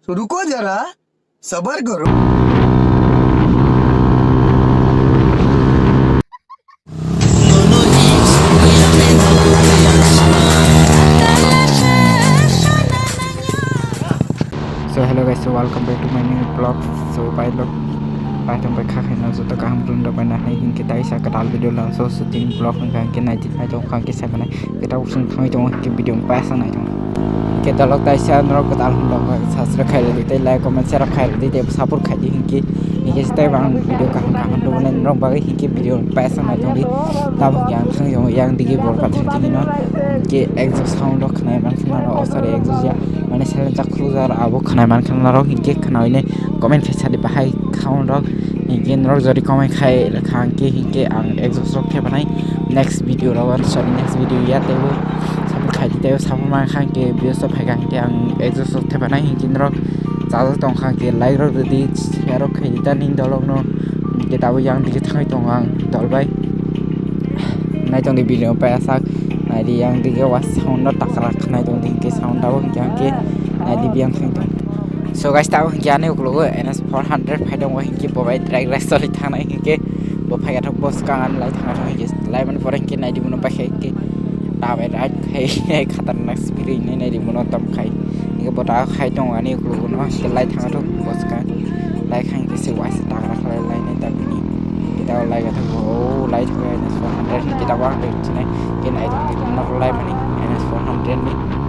तो रुको जरा सब्र करो So hello guys, so welcome back to my new vlog. So by vlog tongไปคักให้เราสุดตะกามรุนดอกนะให้หิงกิตายสักกระดาษวิดีโอเราโซสติงบล็อกกันกันในที่ตรงข้างกิใส่ไปกระดาษซึ่งทำให้ตรงกิวิดีโอแปะซะหน่อยตรงके दलक ताइसा नरक दाल हम सासरा खाइ दिते लाइक कमेन्ट शेयर खाइ दिते सपोर्ट खाइ दि हिंकी हिंकी स्टे बां भिडियो का हम तो ने रंग बागे हिंकी भिडियो पैसा ना जोंदि तब यां थंग यां दिगे बोल पाथि दिनि न के एक्जस्ट साउंड खनाय मान खना र सरी एक्जस्ट या माने सेलेन जाखलुजार आबो खनाय मान खना र हिंकी खनायने कमेन्ट फेसादि बाहाय साउंड हिंकी नरक जरि कमेन्ट खाइ खांकी हिंकी आं एक्जस्ट रखे बनाय नेक्स्ट भिडियो र सरी नेक्स्ट भिडियो या तेबो खाइ दिते साबो मा खांके बियोस फाइगां के आं एक्जस्ट थेबानाय हिंकिन र जाजो दं खांके लाइक र दि शेयर खाइ दिता निं दलं न के दाबो यां दिगे थाङै दं आं दलबाय नाय दं दि भिडियो पासा नाय दि यां दिगे वा साउन्ड टाकरा खनाय दं दिके साउन्ड दाबो यां के नाय दि बियां थां दं सो गाइस दाबो याने उगलो एनएस 400 फाइदं वा हिंके बबाय ट्रैक रेस्टोरेंट थानाय हिंके बो फाइगाथ बस कान लाइ थाङा हिंके लाइमन फरें के नाय दि मुनो पाखे के ताबे राइट खाइ खतरनाक स्पिरिट नै नै दिमोन तम खाइ निके बता खाइ दं अनि उगलो न के लाइ थाङा थ बस का लाइ खाइ के से वास टाकरा खलाय लाइ नै तबिनि केटा लाइ गथ ओ लाइ थाङा एनएस 400 केटा वा नै के नाय दं न लाइ मानि एनएस 400 नि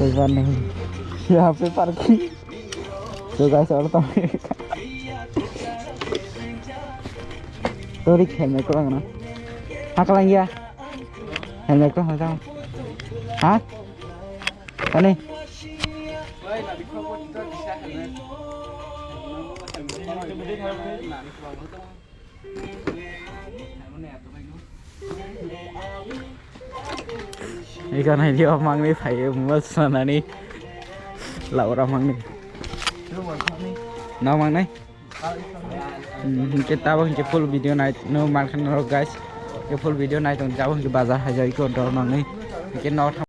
कोई बात नहीं यहाँ पे पार्किंग तो गाइस और तो रिक हेलमेट को लगाना हाँ कल गया हेलमेट को हटाओ हाँ नहीं นี่ก็ในที่ว่ามังนี่ไผมัสนานี่เหล่าเรามังนี่น้องมังนี่kita bang ke full video night no man kan guys ke full video night tong jauh ke bazar haja ikut dorong ni ke no